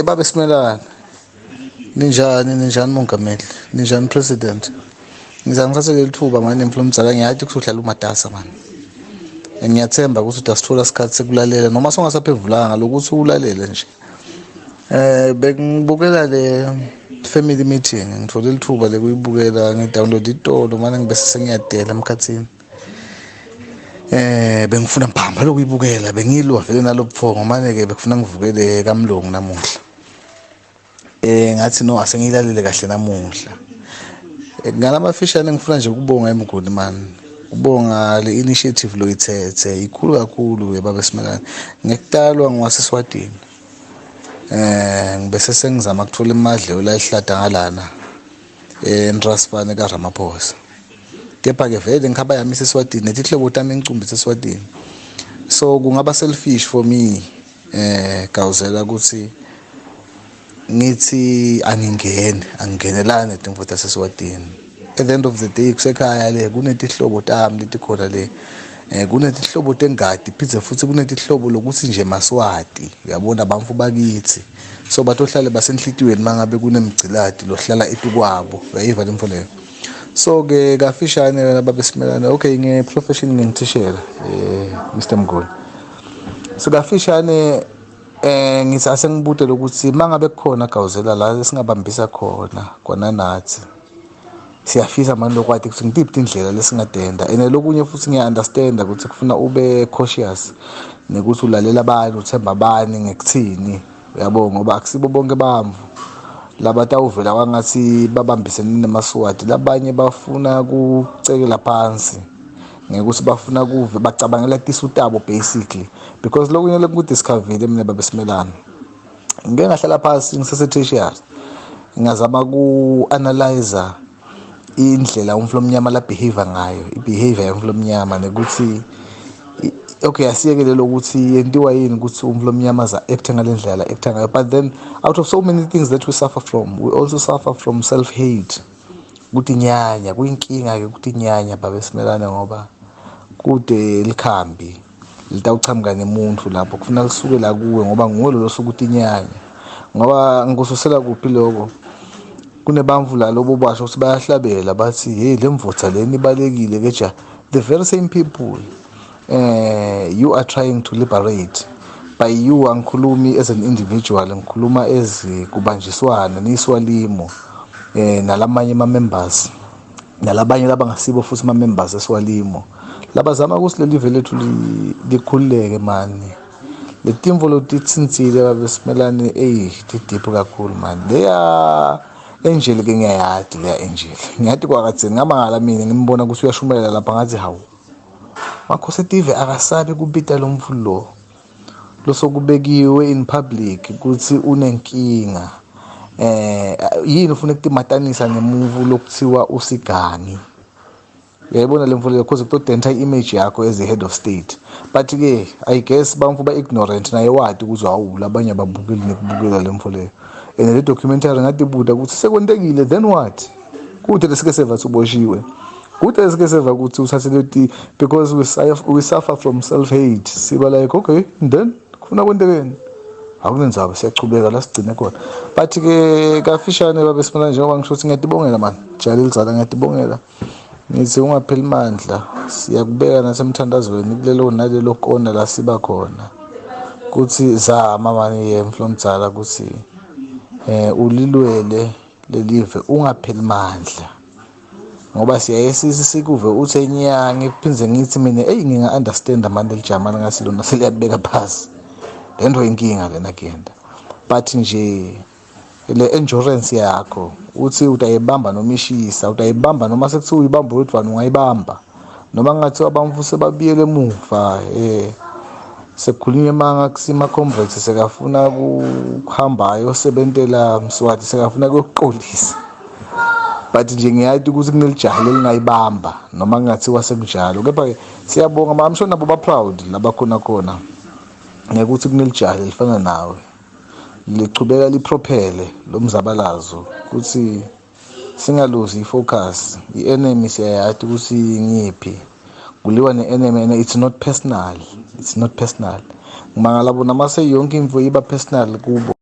Baba Simelane, ninjani, ninjani mongameli, ninjani president? Ngiza ngithathe leli thuba mani mfulumdzala, ngiyati ukuthi uhlala umatasa mani. Ngiyathemba ukuthi utasithola isikhathi sekulalela noma songasaphevulanga lokuthi ulalele nje. Bengibukela le family meeting, ngithole lithuba lekuyibukela, ngidownload itolo mane ngibese sengiyadela emkhathini. Bengifuna mbamba lokuyibukela, bengilwa vele nalobuthongo mane ke bekufuna ngivukele kamlungu namuhla. Ngathi no, asengiyilalele kahle namuhla. Ngalamafishane ngifuna nje ukubonga eMnguni man. Ubonga le initiative loyithethe ikhulu kakhulu baba Simelane. Ngekutalwa ngwaseswatini. Ngibese sengizama ukuthola imadlelo la ehlada ngalana eNtrasfane kaRamaphosa. Kepha ke vele ngikhaba yami iseSwatini, netihlobo tami encumbi iseSwatini. So kungaba selfish for me gawuzela ukuthi ngithi angingeni, angingenelani netimvo taseSwatini. At the end of the day kusekhaya le kunetihlobo tami letikhona le. Kunetihlobo tengadi phindze futhi kunetihlobo lokuthi nje Maswati, uyabona bantfu bakithi. So batohlale basenhlitiyweni mangabe kunemgciladi lohlala etukwabo, uyayiva le mfo leyo. So ke kafishane wena baba Simelane, okay, nge profession ngingithishela Mr Mnguni. So kafishane ngithi asengibute lokuthi mangabe kukhona gawuzela la esingabambisa khona kona nathi. Siyafisa manje lokwati ukuthi ngitiphi tindlela lesingadenda, and lokunye futhi ngiya understand ukuthi kufuna ube cautious nekuthi ulalela abani, uthemba abani ngekuthini, uyabo, ngoba akusibo bonke bamvu labatawuvela kwangathi babambisene nemaSwati. Labanye bafuna kucekela phansi ngekuthi bafuna kuve bacabangela tisu tabo basically, because lokunye lekudiscoverile mina baba Simelane, ngike ngahlala phansi ngisese tertiary ngazama ku-analyze indlela umfula omnyama la behavior ngayo, i-behavior yomfula omnyama, nekuthi okay, asiyekele lokuthi yentiwa yini ukuthi umfula omnyama za acting ngale ndlela la acting ngayo, but then out of so many things that we suffer from, we also suffer from self hate, kutinyanya. Kuyinkinga ke kutinyanya baba Simelane, ngoba kude likhambi litawuchamuka nemuntu lapho kufuna lisuke la kuwe, ngoba nguwe lo losuke utinyanya. Ngoba ngikususela kuphi lokho? Kunebamvu la lobo basho ukuthi bayahlabela bathi hey, le mvutha leni ibalekile ke ja. The very same people you are trying to liberate. By you angikhulumi as an individual, ngikhuluma as kubanjiswana niswalimo nalamanye ama members, nalabanye labangasibo futhi ama members eswalimo, labazama ukuthi leli live lethu likhululeke mani. Letimvo lotitsintsile babe Simelane, ey, ti-deep kakhulu mani. Leya Angel ke ngiyayati leya Angel, ngiyati kwakadzeni ngamangala mina ngimbona ukuthi uyashumayela lapha, ngathi hawu, Makhosi Tive akasabi kubita lo mfulu lo losokubekiwe in public ukuthi unenkinga. Yini ufuna ukutimatanisa nemuvu lokuthiwa usigani? Uyayibona le mfulu, because kutodenta i-image yakho as a head of state. But ke I guess bamfu ba ignorant, naye wati ukuthi hawu, labanye ababukeli nekubukela le mfo leyo. And le documentary ngatibuta ukuthi sekwentekile, then what? Kude lesike seva ukuthi uboshiwe, kude lesike seva ukuthi uthathe leti, because we suffer from self hate. Siba like okay, then kufuna kwentekeni? Akunenzaba, siyachubeka la sigcine khona. But ke kafishane babe Simelane, njengoba ngisho ukuthi ngiyatibongela man, Jalil Zala, ngiyatibongela, ngithi ungapheli mandla, siyakubeka nasemthandazweni kulelo nalelo kona la siba khona, kuthi zama mani ye mflomdzala ukuthi ulilwele lelive, ungapheli mandla, ngoba siyaye sikuve uthi enyanga ngiphindze ngithi mina hey, nginga understand manje lijamani ngathi lona seliyabeka phasi lento, inkinga lena kuyenda. But nje le endurance yakho uthi utayibamba noma ishisa, utayibamba noma sekuthiwa uyibamba wedwana, ungayibamba noma kungathiwa abamfu sebabuyele emuva, sekukhulunywa emanga kusima comrades sekafuna kuhamba ayosebentela Mswati, sekafuna kuyokuxolisa. But nje ngiyati ukuthi kunelijaha lelingayibamba noma kungathiwa sekunjalo. Kepha-ke siyabonga, ma I'm sure nabo ba-proud labakhona khona ngekuthi kunelijaha lelifana nawe lichubeka liprophele lo mzabalazo, ukuthi singaluzi i-focus. I-enemy siyayati ukuthi ngiphi, kuliwa ne-enemy, and it's not personal, it's not personal. Ngimangala bona mase yonke info iba personal kubo.